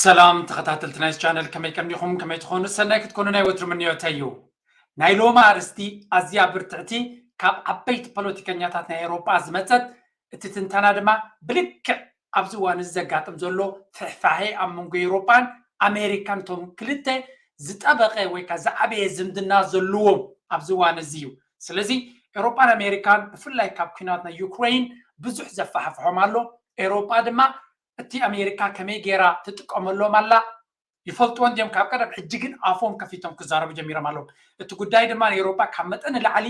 ሰላም ተኸታተልቲ ናይዚ ቻነል፣ ከመይ ቀኒኹም? ከመይ ትኾኑ? ሰናይ ክትኮኑ ናይ ወትሩ ምንዮተይ እዩ። ናይ ሎሚ ኣርእስቲ ኣዝያ ብርትዕቲ፣ ካብ ዓበይቲ ፖለቲከኛታት ናይ ኤውሮጳ ዝመጸት፣ እቲ ትንተና ድማ ብልክዕ ኣብዚ እዋን እዚ ዘጋጥም ዘሎ ፍሕፋሔ ኣብ መንጎ ኤውሮጳን ኣሜሪካን፣ እቶም ክልተ ዝጠበቐ ወይ ከኣ ዝዓበየ ዝምድና ዘለዎም ኣብዚ እዋን እዚ እዩ። ስለዚ ኤውሮጳን ኣሜሪካን ብፍላይ ካብ ኲናት ናይ ዩክሬን ብዙሕ ዘፋሕፍሖም ኣሎ። ኤውሮጳ ድማ እቲ ኣሜሪካ ከመይ ጌራ ትጥቀመሎም ኣላ ይፈልጥዎ እንድዮም። ካብ ቀደም ሕጂ ግን ኣፎም ከፊቶም ክዛረቡ ጀሚሮም ኣለዉ። እቲ ጉዳይ ድማ ንኤውሮጳ ካብ መጠን ንላዕሊ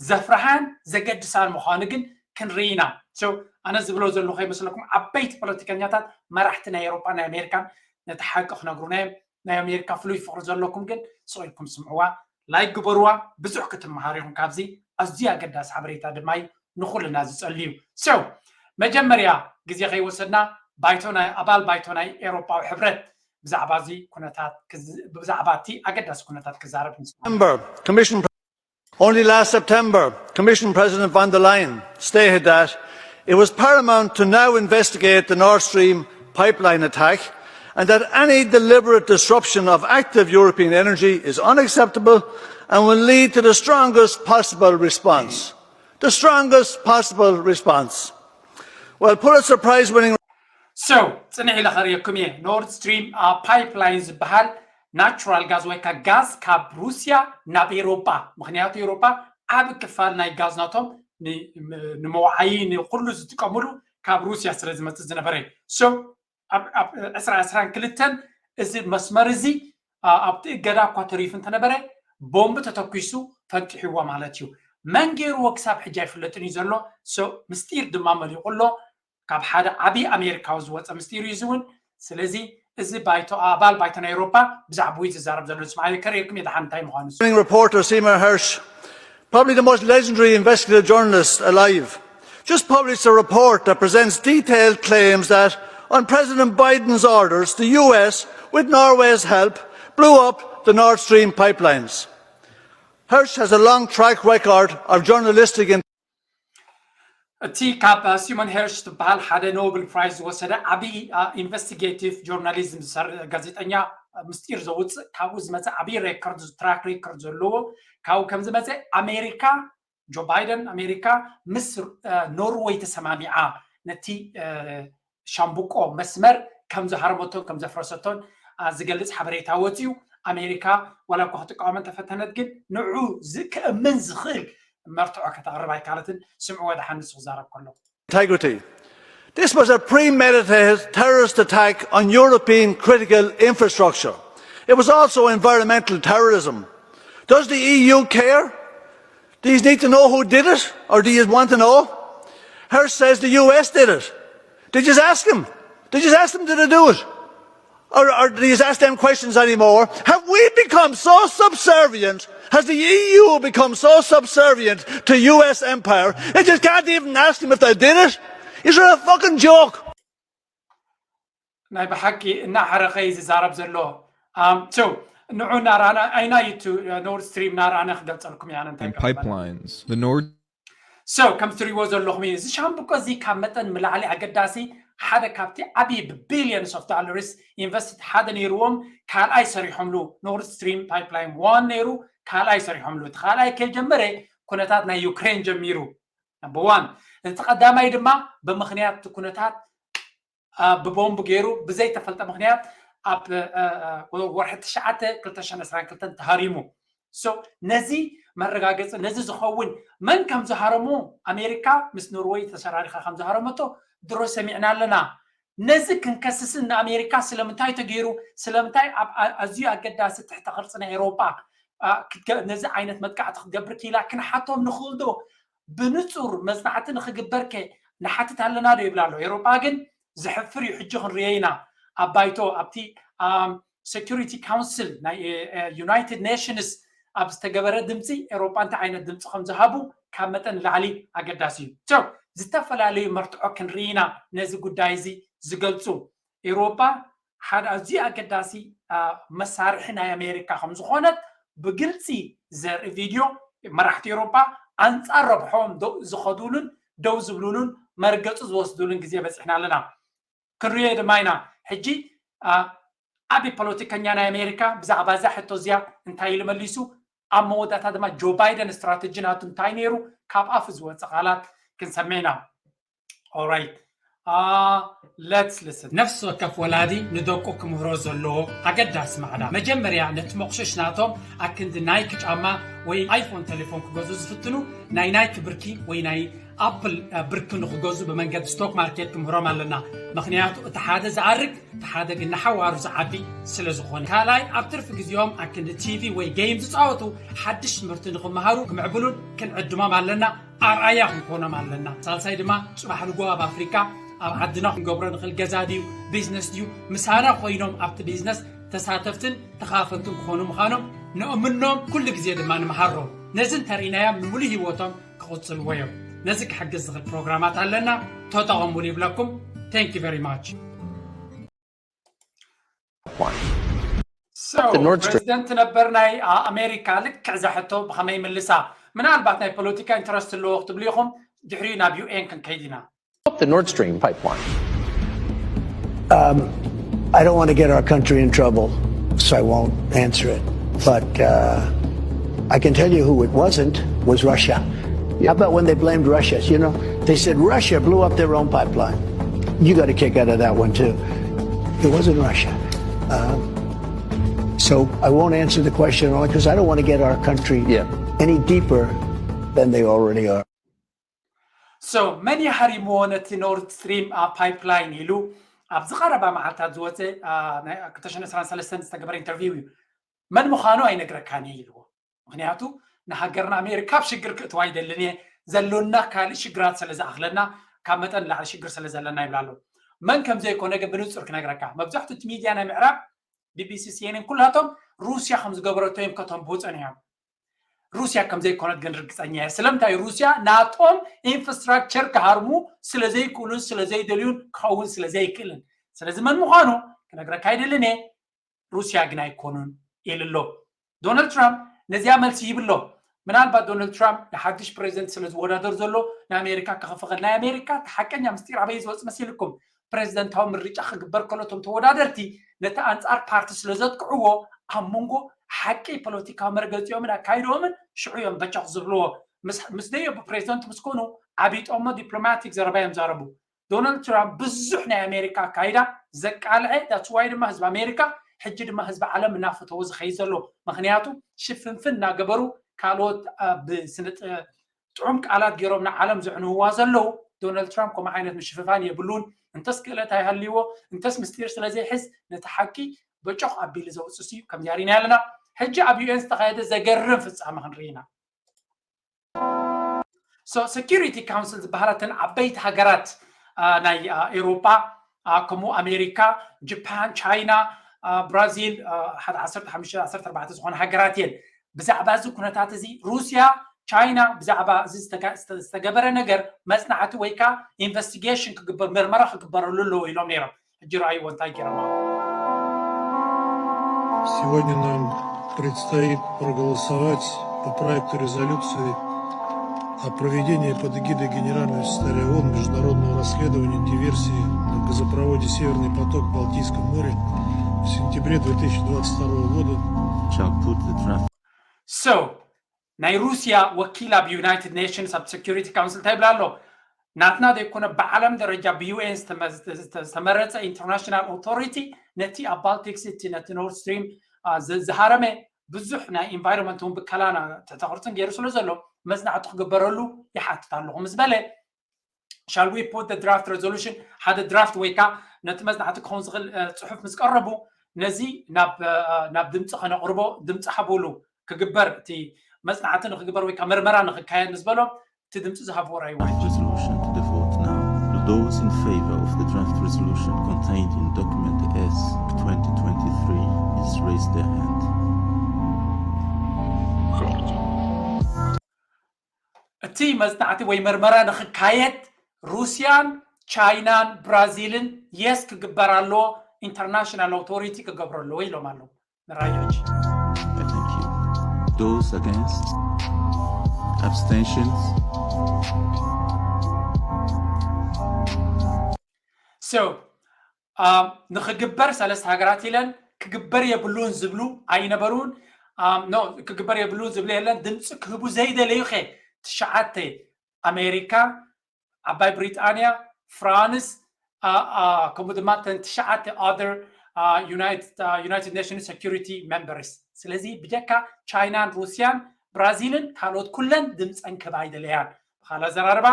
ዘፍርሃን ዘገድሳን ምዃኑ ግን ክንርኢ ኢና። So ኣነ ዝብሎ ዘለኹ ይመስለኩም፣ ዓበይቲ ፖለቲከኛታት፣ መራሕቲ ናይ ኤውሮጳ ናይ ኣሜሪካን ነቲ ሓቂ ክነግሩና እዮም። ናይ ኣሜሪካ ፍሉይ ፍቕሪ ዘለኩም ግን ስቕ ኢልኩም ስምዕዋ፣ ላይክ ግበርዋ። ብዙሕ ክትመሃሩ ኢኹም ካብዚ። ኣዝዩ ኣገዳሲ ሓበሬታ ድማ እዩ፣ ንኹልና ዝጸሊ እዩ። So መጀመርያ ግዜ ከይወሰድና ባይቶ ናይ ኣባል ባይቶ ናይ ኤውሮጳዊ ሕብረት ብዛዕባ እዚ ኩነታት ክዝ- ብዛዕባ እቲ ኣገዳሲ ኩነታት ክዛረብ ንስምዖ። September, Commission Pre- Only last September, Commission President von der Leyen stated that it was paramount to now investigate the Nord Stream pipeline attack and that any deliberate disruption of active European energy is unacceptable and will lead to the strongest possible response. The strongest possible response. Well, Pulitzer Prize winning So ጽንሕ ኢለ ከርእየኩም እየ። ኖርድ ስትሪም ፓይፕላይን ዝበሃል ናቹራል ጋዝ ወይ ከዓ ጋዝ ካብ ሩስያ ናብ ኤውሮጳ፣ ምክንያቱ ኤውሮጳ ዓቢ ክፋል ናይ ጋዝ ናቶም ን- ም- ንመውዓዪ ንኩሉ ዝጥቀምሉ ካብ ሩስያ ስለ ዝመጽእ ዝነበረ እዩ። So ኣብ ኣብ ዕስራ ዕስራን ክልተን እዚ መስመር እዚ ኣብቲ እገዳ እኳ ተሪፉ እንተነበረ፣ ቦምብ ተተኲሱ ፈንጢሕዎ ማለት እዩ። መን ገይርዎ ክሳብ ሕጂ ኣይፍለጥን እዩ ዘሎ። So ምስጢር ድማ መሊቑ ኣሎ። ካብ ሓደ ዓብዪ ኣሜሪካዊ ዝወፀ ምስጢር እዩ እዚ እውን። ስለዚ እዚ ባይቶ ኣባል ባይቶ ናይ ኤውሮፓ ብዛዕባኡ እዩ ዝዛረብ ዘሎ። ስምዓዮ ከርእየኩም እየ ደሓን እንታይ ምዃኑ። Reporter Seymour Hersh, probably the most legendary investigative journalist alive, just published a report that presents detailed claims that, on President Biden's orders, the U S, with Norway's help, blew up the Nord Stream pipelines. Hersh has a long track record of journalistic እቲ ካብ ሲሞን ሄርሽ ዝበሃል ሓደ ኖብል ፕራይዝ ዝወሰደ ዓብዪ ኢንቨስቲጌቲቭ ጆርናሊዝም ዝሰርሕ ጋዜጠኛ፣ ምስጢር ዘውፅእ፣ ካብኡ ዝመፀ ዓብዪ ሬከርድ፣ ትራክ ሬከርድ ዘለዎ፣ ካብኡ ከም ዝመፀ ኣሜሪካ፣ ጆ ባይደን ኣሜሪካ ምስ ኖርወይ ተሰማሚዓ ነቲ ሻምብቆ መስመር ከም ዝሃረመቶን ከም ዘፍረሰቶን ዝገልፅ ሓበሬታ ወፂኡ። ኣሜሪካ ዋላ እኳ ክትቃወመ እንተፈተነት፣ ግን ንዑ ክእምን ዝኽእል መርትዖ ከተቕርብ ኣይካለትን። ስምዕዎ ደሓን ንሱ ክዛረብ ከሎ። Integrity. This was a premeditated terrorist attack on European critical infrastructure. It was also environmental terrorism. Does the E U care? Do you need to know who did it, or do you want to know? Hersh says the U S did it. Did you ask him? Did you ask them, did they do it? Or, or do you ask them questions anymore? Have we become so subservient? Has the E U become so subservient to U S empire? They just can't even ask them if they did it. Is it a fucking joke? ናይ ብሓቂ እናዓረኸ እዩ ዝዛረብ ዘሎ። So ንዑ እናረኣና ኣይና ዩቱ ኖርድ ስትሪም እናረኣና ክገልፀልኩም እያ እንታይ pipelines. The Nord So ከም ትሪእዎ ዘለኹም እዩ። እዚ ሻምብቆ እዚ ካብ መጠን ንላዕሊ ኣገዳሲ፣ ሓደ ካብቲ ዓብዪ ብቢልዮንስ ኦፍ ዶላርስ ኢንቨስት ሓደ ነይርዎም ካልኣይ ሰሪሖምሉ። ኖርድ ስትሪም ፓይፕላይን ዋን ነይሩ፣ ካልኣይ ሰሪሖምሉ። እቲ ካልኣይ ከይጀመረ ኩነታት ናይ ዩክሬን ጀሚሩ። ነምበር ዋን። እቲ ቀዳማይ ድማ ብምኽንያት እቲ ኩነታት ብቦምብ ገይሩ ብዘይተፈልጠ ምኽንያት ኣብ ወርሒ ትሽዓተ ክልተ ሽሕን ዕስራን ክልተን ተሃሪሙ። So ነዚ መረጋገፂ፣ ነዚ ዝኸውን መን ከም ዝሃረሙ፣ ኣሜሪካ ምስ ኖርወይ ተሰራሪኻ ከም ዝሃረመቶ ድሮ ሰሚዕና ኣለና። ነዚ ክንከስስን ንኣሜሪካ ስለምንታይ ተገይሩ፣ ስለምንታይ ኣብ ኣዝዩ ኣገዳሲ ትሕተ ቅርፂ ናይ ኤውሮጳ ነዚ ዓይነት መጥቃዕቲ ክትገብር ክኢላ ክንሓቶም ንኽእል ዶ? ብንፁር መፅናዕቲ ንኽግበር ከ ንሓትት ኣለና ዶ ይብል ኣሎ። ኤውሮጳ ግን ዘሕፍር እዩ። ሕጂ ክንሪኦ ኢና ኣብ ባይቶ ኣብቲ ሴኩሪቲ ካውንስል ናይ ዩናይትድ ኔሽንስ ኣብ ዝተገበረ ድምፂ ኤውሮጳ እንታይ ዓይነት ድምፂ ከም ዝሃቡ ካብ መጠን ንላዕሊ ኣገዳሲ እዩ። So ዝተፈላለዩ መርትዖ ክንርኢ ኢና ነዚ ጉዳይ እዚ ዝገልፁ። ኤውሮጳ ሓደ ኣዝዩ ኣገዳሲ መሳርሒ ናይ ኣሜሪካ ከም ዝኾነት ብግልፂ ዘርኢ ቪድዮ፣ መራሕቲ ኤውሮጳ ኣንፃር ረብሖም ደው ዝኸዱሉን ደው ዝብሉሉን መርገፂ ዝወስዱሉን ግዜ በፂሕና ኣለና። ክንሪኦ ድማ ኢና። ሕጂ ዓቢ ፖለቲከኛ ናይ ኣሜሪካ ብዛዕባ እዛ ሕቶ እዚኣ እንታይ ኢሉ መሊሱ? ኣብ መወዳእታ ድማ ጆ ባይደን ስትራተጂ ናቱ እንታይ ነይሩ? ካብ ኣፉ ዝወፀ ቃላት ክንሰምዕ ኢና። Alright. Uh, let's listen. ነፍሲ ወከፍ ወላዲ ንደቁ ክምህሮ ዘለዎ ኣገዳሲ ማዕዳ፣ መጀመርያ ነቲ መቑሸሽ ናቶም ኣክንዲ ናይክ ጫማ ወይ ኣይፎን ቴሌፎን ክገዝኡ ዝፍትኑ ናይ ናይክ ብርኪ ወይ ናይ ኣፕል ብርኪ ንክገዝኡ ብመንገዲ ስቶክ ማርኬት ክምህሮም ኣለና። ምክንያቱ እቲ ሓደ ዝኣርግ እቲ ሓደ ግን ንሓዋሩ ዝዓቢ ስለ ዝኾነ። ካልኣይ ኣብ ትርፊ ግዜኦም ኣክንዲ ቲቪ ወይ ጌም ዝፃወቱ ሓድሽ ትምህርቲ ንክመሃሩ ክምዕብሉን ክንዕድሞም ኣለና። ኣርኣያ ክንኮኖም ኣለና። ሳልሳይ ድማ ፅባሕ ንጎ ኣብ ኣፍሪካ ኣብ ዓድና ክንገብሮ ንኽእል ገዛ ድዩ ቢዝነስ ድዩ ምሳና ኮይኖም ኣብቲ ቢዝነስ ተሳተፍትን ተኻፈልትን ክኾኑ ምዃኖም ንእምኖም። ኩሉ ግዜ ድማ ንምሃሮም። ነዚ እንተርኢናዮም ንምሉእ ህይወቶም ክቕፅልዎ እዮም። ነዚ ክሕግዝ ዝኽእል ፕሮግራማት ኣለና፣ ተጠቐሙሉ ይብለኩም። Thank you very much። So, The Nord Stream. ፕሬዚደንት ነበር ናይ ኣሜሪካ ልክዕ እዛ ሕቶ ብኸመይ ይምልሳ? ምናልባት ናይ ፖለቲካ ኢንትረስት ኣለዎ ክትብሉ ኢኹም። ድሕሪኡ ናብ ዩ ኤን ክንከይድ ኢና። The Nord Stream pipeline. Um, I don't want to get our country in trouble, so I won't answer it. But uh, I can tell you who it wasn't, was Russia. How about when they blamed Russia? You know, they said Russia blew up their own pipeline. You got a kick out of that one too. It wasn't Russia. Um, so I won't answer the question only because I don't want to get our country Yeah. any deeper than they already are. So መን ይሃሪምዎ ነቲ ኖርድ ስትሪም ፓይፕላይን ኢሉ ኣብዚ ቀረባ መዓልታት ዝወፀ ክልተ ሽሕን ዕስራን ሰለስተን ዝተገበረ ኢንተርቪው እዩ። መን ምዃኑ ኣይነግረካን እየ ኢልዎ። ምክንያቱ ንሃገርና ኣሜሪካ ኣብ ሽግር ክእትዋ ኣይደልን እየ። ዘሎና ካልእ ሽግራት ስለ ዝኣኽለና ካብ መጠን ንላዕሊ ሽግር ስለ ዘለና ይብላ ኣሎ። መን ከም ዘይኮነ ግን ብንፁር ክነግረካ፣ መብዛሕትኡ እቲ ሚድያ ናይ ምዕራብ ቢቢሲ፣ ሲኤንኤን ኩላቶም ሩስያ ከም ዝገበረቶ እዮም ከተንብቡ ፀኒሖም። ሩስያ ከም ዘይኮነት ግን ርግፀኛ እየ። ስለምንታይ? ሩስያ ናቶም ኢንፍራስትራክቸር ክሃርሙ ስለ ዘይክእሉን ስለ ዘይደልዩን ክኸውን ስለ ዘይክእልን። ስለዚ መን ምዃኑ ክነግረካ ኣይደልን እየ። ሩስያ ግን ኣይኮኑን ኢሉ ኣሎ። ዶናልድ ትራምፕ ነዚኣ መልሲ ሂቡ ኣሎ። ምናልባት ዶናልድ ትራምፕ ንሓድሽ ፕሬዚደንት ስለ ዝወዳደር ዘሎ ንኣሜሪካ ክኸፍኸል። ናይ ኣሜሪካ እቲ ሓቀኛ ምስጢር ኣበይ ዝወፅ መሲልኩም? ፕሬዚደንታዊ ምርጫ ክግበር ከሎ እቶም ተወዳደርቲ ነቲ ኣንፃር ፓርቲ ስለ ዘጥቅዕዎ ኣብ መንጎ ሓቂ ፖለቲካዊ መርገፂኦምን ኣካይድኦምን ሽዑ እዮም በጨቕ ዝብልዎ። ምስ ምስ ደዮ ብፕሬዚደንት ምስ ኮኑ ዓቢጦሞ ዲፕሎማቲክ ዘረባ እዮም ዛረቡ። ዶናልድ ትራምፕ ብዙሕ ናይ ኣሜሪካ ኣካይዳ ዘቃልዐ that's why ድማ ህዝቢ ኣሜሪካ ሕጂ ድማ ህዝቢ ዓለም እናፈተዎ ዝኸይድ ዘሎ። ምክንያቱ ሽፍንፍን እናገበሩ ካልኦት ብስነ ጥዑም ቃላት ገይሮም ንዓለም ዘዕንውዋ ዘለዉ። ዶናልድ ትራምፕ ከምኡ ዓይነት ምሽፍፋን የብሉን። እንተስ ክእለት ኣይሃልይዎ እንተስ ምስጢር ስለ ዘይሕዝ ነቲ ሓቂ በጮቕ ኣቢሉ ዘውፅስ እዩ። ከምዚ ኣሪና ኣለና። ሕጂ ኣብ ዩኤን ዝተኻየደ ዘገርም ፍፃመ ክንርኢ ኢና። So security council ዝበሃላ እተን ዓበይቲ ሃገራት ናይ ኤውሮጳ ከምኡ ኣሜሪካ፣ ጃፓን፣ ቻይና፣ ብራዚል ሓደ ዓሰርተ ሓሙሽተ ዓሰርተ ኣርባዕተ ዝኾነ ሃገራት እየን። ብዛዕባ እዚ ኩነታት እዚ ሩስያ፣ ቻይና ብዛዕባ እዚ ዝተገበረ ነገር መፅናዕቲ ወይ ከዓ ኢንቨስቲጌሽን ክግበር ምርመራ ክግበረሉ ኣለዎ ኢሎም ነይሮም። ሕጂ ረኣይዎ እንታይ ገይሮም። Сегодня нам предстоит проголосовать по проекту резолюции о проведении под эгидой Генерального секретаря ООН международного расследования диверсии на газопроводе «Северный поток» в Балтийском море в сентябре две тысячи двадцать второго года. Shall put the draft So ናይ ሩስያ ወኪል ኣብ ዩናይትድ ኔሽንስ ኣብ ሴኩሪቲ ካውንስል እንታይ ይብላ ኣሎ? ናትና ዘይኮነ ብዓለም ደረጃ ብዩኤን ዝተመረፀ ኢንተርናሽናል ኦቶሪቲ ነቲ ኣብ ባልቲክ ሲቲ ነቲ ኖርድ ስትሪም ዝሃረመ ብዙሕ ናይ ኢንቫይሮንመንት እውን ብከላና ተተቅርፅን ገይሩ ስለ ዘሎ መፅናዕቲ ክግበረሉ ይሓትት ኣለኹ ምስ በለ shall we put the draft resolution ሓደ ድራፍት ወይ ከዓ ነቲ መፅናዕቲ ክኸውን ዝኽእል ፅሑፍ ምስ ቀረቡ ነዚ ናብ ድምፂ ከነቅርቦ ድምፂ ሃብሉ ክግበር እቲ መፅናዕቲ ንክግበር ወይ ከዓ መርመራ ንክካየድ ምስ በሎም እቲ ድምፂ ዝሃብዎ ራእይዎ Draft resolution to the vote now. Those in favor of the draft resolution contained in document S twenty twenty-three is raise their hand. እቲ መፅናዕቲ ወይ መርመራ ንክካየድ ሩስያን ቻይናን ብራዚልን የስ ክግበር ኣለዎ ኢንተርናሽናል ኣውቶሪቲ ክገብሮ ኣለዎ ኢሎም ኣለዉ። ንራዮች Thank you. Those against? Abstentions? So ንክግበር ሰለስተ ሃገራት ኢለን ክግበር የብሉን ዝብሉ ኣይነበሩን። ኖ ክግበር የብሉን ዝብሉ የለን። ድምፂ ክህቡ ዘይደለዩ ኸ ትሽዓተ ኣሜሪካ፣ ዓባይ ብሪጣንያ፣ ፍራንስ፣ ከምኡ ድማ ተን ትሽዓተ other United Nations Security Members። ስለዚ ብጀካ ቻይናን ሩስያን ብራዚልን ካልኦት ኩለን ድምፀን ክህባ ኣይደለያን። ብካል ኣዘራርባ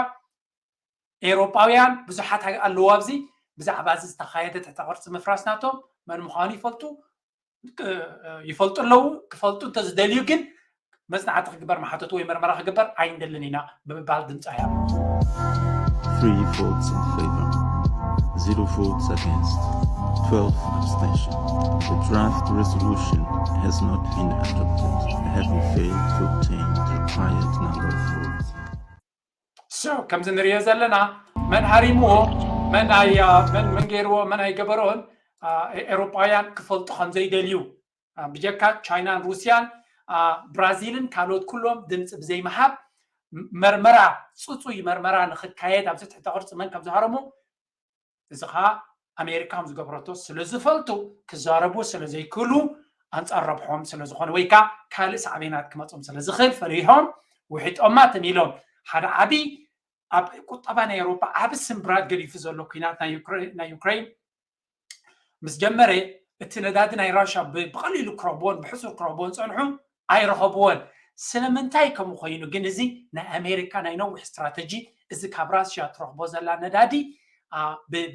ኤውሮጳውያን ብዙሓት ኣለዉ ኣብዚ። ብዛዕባ እዚ ዝተኻየደ ትሕተ ቅርፂ ምፍራስ ናቶም መን ምዃኑ ይፈልጡ ይፈልጡ ኣለዉ። ክፈልጡ እንተዝደልዩ ግን መፅናዕቲ ክግበር፣ መሓተቱ ወይ መርመራ ክግበር ኣይንደልን ኢና ብምባል ድምፂ ኣያ Three votes in favor, zero votes against, twelve abstention. The draft resolution has not been adopted, having failed to obtain the required number of votes. So ከምዚ ንሪኦ ዘለና መን ሃሪምዎ፣ መን ኣያ መን መን ገይርዎ፣ መን ኣይገበሮን ኤውሮጳውያን ክፈልጡ ከም ዘይደልዩ ብጀካ ቻይናን ሩስያን ብራዚልን ካልኦት ኩሎም ድምፂ ብዘይምሃብ መርመራ፣ ፅፁይ መርመራ ንክካየድ ኣብዚ ትሕተ ቅርፂ መን ከም ዝሃረሙ፣ እዚ ከዓ ኣሜሪካ ከም ዝገብረቶ ስለዝፈልጡ ክዛረቡ ስለዘይክእሉ ኣንፃር ረብሖም ስለዝኾነ ወይ ከዓ ካልእ ሳዕቤናት ክመፆም ስለዝኽእል ፈሪሖም ውሒጦማ ተሚሎም ሓደ ዓብዪ ኣብ ቁጠባ ናይ ኤውሮጳ ዓቢ ስምብራት ገዲፉ ዘሎ ኩናት ናይ ዩክሬን ምስ ጀመረ እቲ ነዳዲ ናይ ራሻ ብቐሊሉ ክረኽብዎን ብሕሱር ክረኽብዎን ፀንሑ ኣይረኸብዎን። ስለምንታይ ከምኡ ኮይኑ ግን እዚ ናይ ኣሜሪካ ናይ ነዊሕ ስትራተጂ እዚ ካብ ራሽያ ትረኽቦ ዘላ ነዳዲ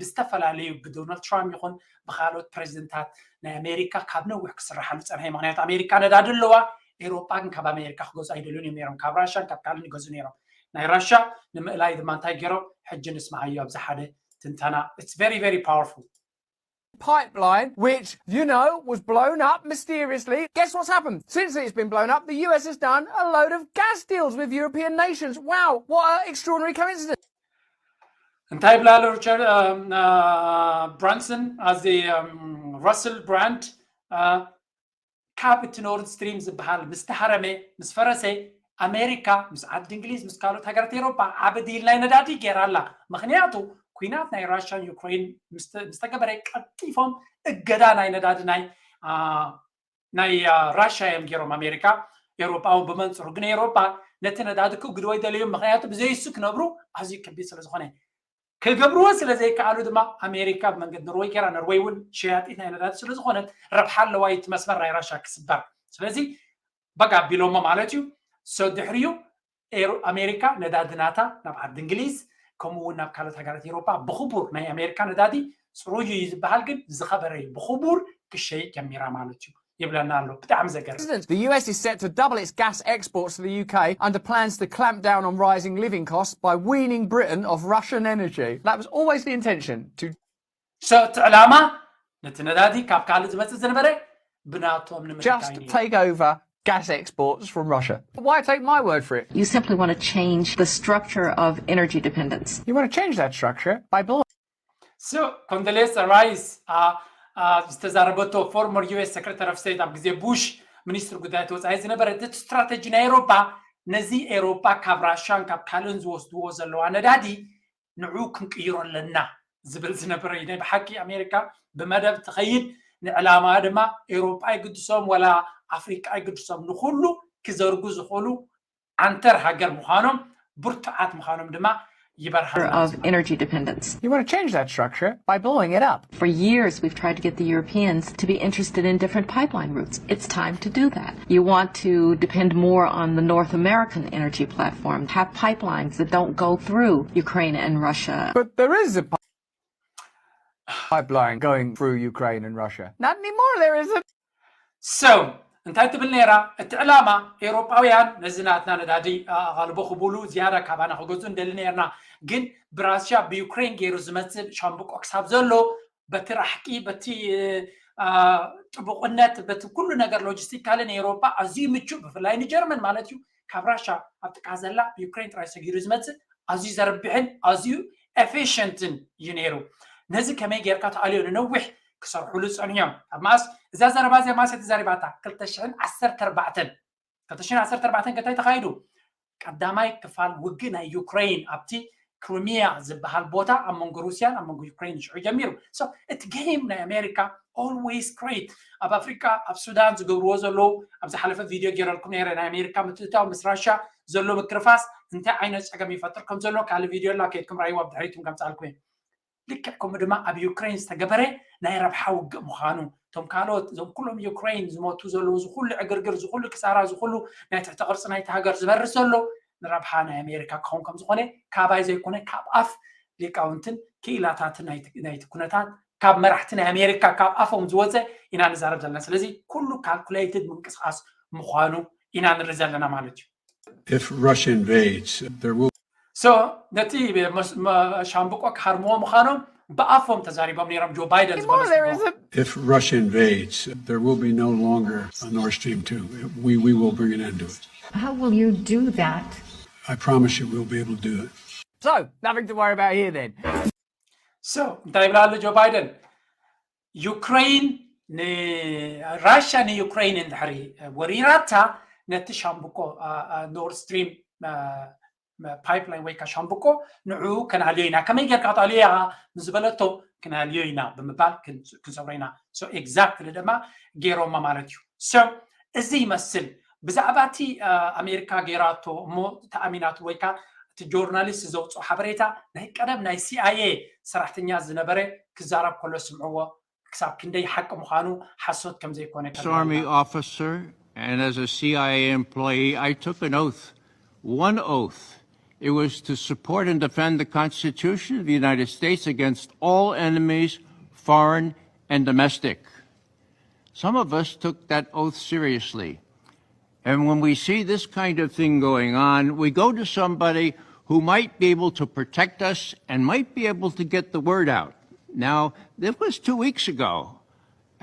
ብዝተፈላለዩ ብዶናልድ ትራምፕ ይኹን ብካልኦት ፕሬዚደንታት ናይ ኣሜሪካ ካብ ነዊሕ ክስራሓሉ ፀንሐ። ምክንያቱ ኣሜሪካ ነዳዲ ኣለዋ። ኤውሮጳ ግን ካብ ኣሜሪካ ክገዝኡ ኣይደልዩን እዮም ነይሮም። ካብ ራሽያን ካብ ካልእን ይገዝኡ ነይሮም። ናይ ራሽያ ንምእላይ ድማ እንታይ ገይሮም? ሕጂ ንስምዓዮ ኣብዚ ሓደ ትንተና። It's very very powerful. Pipeline, which you know was blown up mysteriously. Guess what's happened? Since it's been blown up, the U S has done a load of gas deals with European nations. Wow, what an extraordinary coincidence. እንታይ ይብላሉ ሪቻርድ ብራንሰን ኣዚ ራስል ብራንድ ካብ እቲ ኖርድ ስትሪም ዝበሃል ምስ ተሃረመ ምስ ፈረሰ ኣሜሪካ ምስ ዓዲ እንግሊዝ ምስ ካልኦት ሃገራት ኤሮፓ ዓቢ ዲል ናይ ነዳዲ ገይራ ኣላ። ምክንያቱ ኩናት ናይ ራሽያን ዩክሬን ምስተገበረ ቀልጢፎም እገዳ ናይ ነዳዲ ናይ ናይ ራሽያ እዮም ገይሮም ኣሜሪካ። ኤሮፓ እውን ብመንፅሩ ግን ኤሮፓ ነቲ ነዳዲ ክእግድዎ ይደለዩ። ምክንያቱ ብዘይሱ ክነብሩ ኣዝዩ ከቢድ ስለዝኾነ ክገብርዎ ስለ ዘይከኣሉ ድማ ኣሜሪካ ብመንገዲ ኖርወይ ገይራ። ኖርወይ እውን ሸያጢት ናይ ነዳዲ ስለ ዝኾነት ረብሓ ኣለዋ እዩ እቲ መስመር ናይ ራሻ ክስበር። ስለዚ በቃ ኣቢሎሞ ማለት እዩ። ሰው ድሕሪዩ ኣሜሪካ ነዳዲ ናታ ናብ ዓዲ እንግሊዝ ከምኡ እውን ናብ ካልኦት ሃገራት ኤሮፓ ብክቡር ናይ ኣሜሪካ ነዳዲ ፅሩይ እዩ ዝበሃል ግን ዝኸበረ እዩ ብክቡር ክሸይ ጀሚራ ማለት እዩ። ይብለና ኣሎ። ብጣዕሚ ዘገርም። The U S is set to double its gas exports to the U K under plans to clamp down on rising living costs by weaning Britain off Russian energy. That was always the intention to so እቲ ዕላማ ነቲ ነዳዲ ካብ ካልእ ዝመፅእ ዝነበረ ብናቶም ንምንካይ just take over gas exports from Russia. Why take my word for it? You simply want to change the structure of energy dependence. You want to change that structure by blowing So ኮንዶሌሳ ራይስ ዝተዛረበቶ former U S Secretary of State ኣብ ግዜ ቡሽ ሚኒስትር ጉዳያት ወፃኢ ዝነበረ እቲ ስትራተጂ ናይ ኤሮፓ ነዚ ኤሮፓ ካብ ራሽያን ካብ ካልእን ዝወስድዎ ዘለዋ ነዳዲ ንዑ ክንቅይሮ ኣለና ዝብል ዝነበረ እዩ። ናይ ብሓቂ ኣሜሪካ ብመደብ ትኸይድ ንዕላማ ድማ ኤሮፓ ይግድሶም ወላ ኣፍሪቃ ይግድሶም ንኩሉ ክዘርጉ ዝኽእሉ ዓንተር ሃገር ምዃኖም ብርቱዓት ምዃኖም ድማ ይበርሃልና። of energy dependence. You want to change that structure by blowing it up. For years, we've tried to get the Europeans to be interested in different pipeline routes. It's time to do that. You want to depend more on the North American energy platform, have pipelines that don't go through Ukraine and Russia. But there is a pipeline going through Ukraine and Russia. Not anymore, there isn't. So እንታይ ትብል ነይራ? እቲ ዕላማ ኤውሮጳውያን ነዚ ናትና ነዳዲ ኣቓልቦ ክብሉ ዝያዳ ካባና ክገዝኡ ንደሊ ነርና። ግን ብራስያ ብዩክሬን ገይሩ ዝመፅእ ሻምብቆ ክሳብ ዘሎ በቲ ራሕቂ በቲ ጥቡቕነት በቲ ኩሉ ነገር ሎጂስቲካሊ ንኤውሮጳ ኣዝዩ ምቹእ ብፍላይ ንጀርመን ማለት እዩ። ካብ ራሻ ኣብ ጥቃ ዘላ ብዩክሬን ጥራይ ሰጊሩ ዝመፅእ ኣዝዩ ዘርብሕን ኣዝዩ ኤፊሽንትን እዩ ነይሩ። ነዚ ከመይ ጌርካ ትኣልዮ ንነዊሕ ክሰርሕሉ ዝፀንሑ እዮም። ኣብ ማእስ እዛ ዘረባ እዚኣ ማእስ ተዛሪባታ ክልተ ሽሕን ዓሰርተ ኣርባዕተን ክልተ ሽሕን ዓሰርተ ኣርባዕተን ከታይ ተኻይዱ ቀዳማይ ክፋል ውግእ ናይ ዩክሬን ኣብቲ ክሪሚያ ዝበሃል ቦታ ኣብ መንጎ ሩስያን ኣብ መንጎ ዩክሬን ሽዑ ጀሚሩ። So እቲ ጌም ናይ ኣሜሪካ always great። ኣብ ኣፍሪካ ኣብ ሱዳን ዝገብርዎ ዘለዉ ኣብ ዝሓለፈ ቪድዮ ገይረልኩም ነይረ። ናይ ኣሜሪካ ምትእትታው ምስ ራሻ ዘሎ ምክርፋስ እንታይ ዓይነት ፀገም ይፈጥር ከም ዘሎ ካልእ ቪድዮ ላ ከይድኩም ራይዋ ብድሕሪትኩም ከምፃልኩም እየ። ልክዕ ከምኡ ድማ ኣብ ዩክሬን ዝተገበረ ናይ ረብሓ ውግእ ምዃኑ እቶም ካልኦት እዞም ኩሎም ዩክሬን ዝሞቱ ዘለዉ ዝኩሉ ዕግርግር ዝኩሉ ክሳራ ዝኩሉ ናይ ትሕቲ ቅርፂ ናይቲ ሃገር ዝበርስ ዘሎ ንረብሓ ናይ ኣሜሪካ ክኸውን ከም ዝኾነ ካባይ ዘይኮነ ካብ ኣፍ ሊቃውንትን ክኢላታትን ናይቲ ኩነታት ካብ መራሕቲ ናይ ኣሜሪካ ካብ ኣፎም ዝወፀ ኢና ንዛረብ ዘለና። ስለዚ ኩሉ ካልኩሌትድ ምንቅስቃስ ምዃኑ ኢና ንርኢ ዘለና ማለት እዩ። If Russia invades, there will So ነቲ ሻምብቆ ክሃርምዎ ምዃኖም ብኣፎም ተዛሪቦም ነይሮም ጆ ባይደን ዝበሎ If Russia invades, there will be no longer a Nord Stream two. We, we will bring an end to it. How will you do that? I promise you we'll be able to do it. So, nothing to worry about here then. So እንታይ ይብላ ኣሎ ጆ ባይደን? ዩክሬን ንራሽያ ንዩክሬን እንድሕሪ ወሪራታ ነቲ ሻምብቆ ኖርድ ስትሪም ፓይፕላይን ወይ ከዓ ሻምብቆ ንዕኡ ከናልዮ ኢና። ከመይ ጌርካ ክትኣልዮ ኢኻ ምስ ዝበለቶ ክናልዮ ኢና ብምባል ክንሰብሮ ኢና። So exactly ድማ ገይሮማ ማለት እዩ። So እዚ ይመስል ብዛዕባ እቲ ኣሜሪካ ገይራቶ እሞ ተኣሚናቱ ወይ ከዓ እቲ ጆርናሊስት ዘውፅኦ ሓበሬታ ናይ ቀደም ናይ ሲኣይኤ ሰራሕተኛ ዝነበረ ክዛረብ ከሎ ስምዕዎ ክሳብ ክንደይ ሓቂ ምዃኑ ሓሶት ከም ዘይኮነ As army officer and as a C I A employee, I took an oath, one oath. It was to support and defend the Constitution of the United States against all enemies, foreign and domestic. Some of us took that oath seriously. And when we see this kind of thing going on, we go to somebody who might be able to protect us and might be able to get the word out. Now, this was two weeks ago.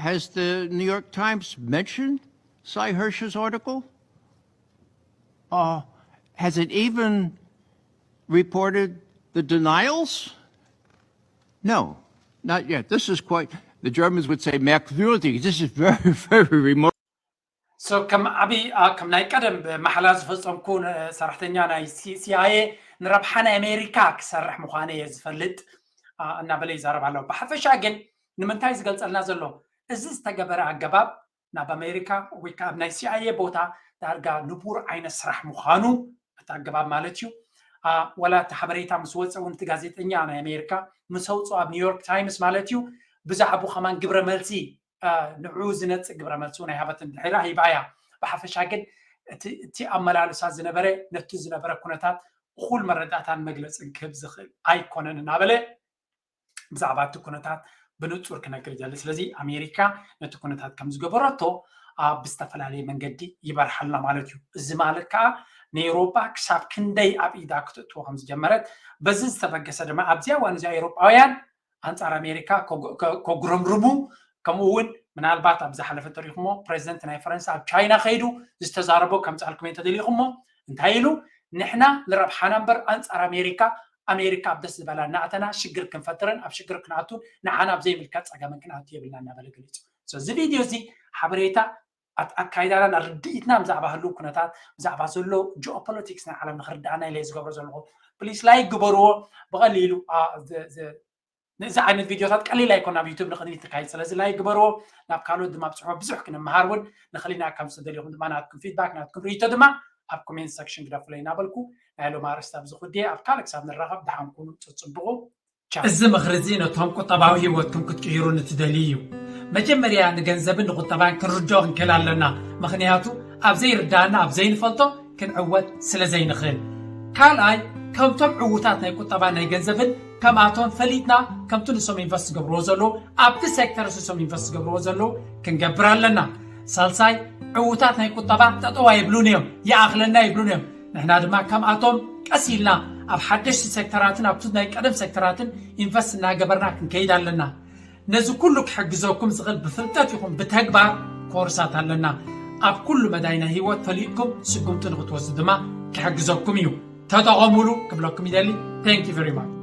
Has the New York Times mentioned Sy Hersh's article? Uh, has it even reported the denials? No, not yet. This is quite, the Germans would say, merkwürdig. This is very, very remarkable. So ከም ዓብዪ ከም ናይ ቀደም ማሕላ ዝፈፀምኩ ሰራሕተኛ ናይ ሲኣይኤ ንረብሓ ናይ ኣሜሪካ ክሰርሕ ምዃነ እየ ዝፈልጥ እናበለ ይዛረብ ኣሎ። ብሓፈሻ ግን ንምንታይ ዝገልፀልና ዘሎ እዚ ዝተገበረ ኣገባብ ናብ ኣሜሪካ ወይ ከዓ ኣብ ናይ ሲኣይኤ ቦታ ዳርጋ ንቡር ዓይነት ስራሕ ምዃኑ እቲ ኣገባብ ማለት እዩ። ወላ እቲ ሓበሬታ ምስ ወፀ እውን እቲ ጋዜጠኛ ናይ ኣሜሪካ ምስ ኣውፅኦ ኣብ ኒውዮርክ ታይምስ ማለት እዩ ብዛዕቡ ከማን ግብረ መልሲ ንዕኡ ዝነፅእ ግብረ መልሲ እውን ኣይሃበትን ድሒራ ሂባ እያ። ብሓፈሻ ግን እቲ ኣመላልሳ ዝነበረ ነቲ ዝነበረ ኩነታት እኹል መረዳእታን መግለፅን ክህብ ዝኽእል ኣይኮነን እናበለ ብዛዕባ እቲ ኩነታት ብንፁር ክነግር ይደሊ። ስለዚ ኣሜሪካ ነቲ ኩነታት ከም ዝገበረቶ ብዝተፈላለየ መንገዲ ይበርሓልና ማለት እዩ። እዚ ማለት ከዓ ንኤውሮጳ ክሳብ ክንደይ ኣብ ኢዳ ክትእትዎ ከም ዝጀመረት በዚ ዝተበገሰ ድማ ኣብዚ እዋን እዚ ኤውሮጳውያን ኣንጻር ኣሜሪካ ከጉረምርሙ ከምኡ እውን ምናልባት ኣብ ዝሓለፈ ተሪኹሞ ፕሬዚደንት ናይ ፈረንሳ ኣብ ቻይና ከይዱ ዝተዛረቦ ከምፅኣልኩም እየ እንተደሊኹሞ እንታይ ኢሉ ንሕና ንረብሓና እምበር ኣንጻር ኣሜሪካ ኣሜሪካ ኣብ ደስ ዝበላ እናእተና ሽግር ክንፈጥርን ኣብ ሽግር ክንኣቱን ንዓና ኣብ ዘይምልከት ፀገምን ክንኣቱ የብልና እናበለ ገሊፁ። እዚ ቪድዮ እዚ ሓበሬታ ኣካይዳናን ርድኢትናን ብዛዕባ ህልው ኩነታት ብዛዕባ ዘሎ ጂኦፖለቲክስ ናይ ዓለም ንክርድኣና ኢለ ዝገብሮ ዘለኹ ፕሊስ ላይክ ግበርዎ። ብቐሊሉ እዚ ዓይነት ቪድዮታት ቀሊል ኣይኮን ኣብ ዩቱብ ንቅድሚት ትካይድ። ስለዚ ላይክ ግበርዎ፣ ናብ ካልኦት ድማ ብፅሕፎ ብዙሕ ክንመሃር እውን ንኽእል ኢና። ከም ዝተደሊኹም ድማ ናትኩም ፊድባክ ናትኩም ርእይቶ ድማ ኣብ ኮሜንት ሰክሽን ግደፉለይ እናበልኩ ናይ ሎም ኣርእስቲ ኣብዚ ኩዴ ኣብ ካልእ ክሳብ ንራኸብ ደሓን ኩኑ። ፅፅብቑ። እዚ ምኽሪ እዚ ነቶም ቁጠባዊ ህይወትኩም ክትቅይሩ ንትደልዩ እዩ። መጀመርያ ንገንዘብን ንቁጠባን ክንርድኦ ክንክእል ኣለና። ምኽንያቱ ኣብ ዘይርዳእና ኣብ ዘይንፈልጦ ክንዕወት ስለ ዘይንኽእል። ካልኣይ ከምቶም ዕዉታት ናይ ቁጠባን ናይ ገንዘብን ከምኣቶም ፈሊጥና ከምቲ ንሶም ኢንቨስት ዝገብርዎ ዘለዉ ኣብቲ ሴክተር ንሶም ኢንቨስት ዝገብርዎ ዘለዉ ክንገብር ኣለና። ሳልሳይ ዕዉታት ናይ ቁጠባ ጠጠው ኣይብሉን እዮም፣ ይኣኽለና ይብሉን እዮም። ንሕና ድማ ከምኣቶም ቀስ ኢልና ኣብ ሓደሽቲ ሴክተራትን ኣብቲ ናይ ቀደም ሴክተራትን ኢንቨስት እናገበርና ክንከይድ ኣለና። ነዚ ኩሉ ክሕግዘኩም ዝኽእል ብፍልጠት ይኹን ብተግባር ኮርሳት ኣለና። ኣብ ኩሉ መዳይ ናይ ህይወት ፈሊጥኩም ስጉምቲ ንክትወስዱ ድማ ክሕግዘኩም እዩ። ተጠቐሙሉ ክብለኩም ይደሊ። Thank you very much።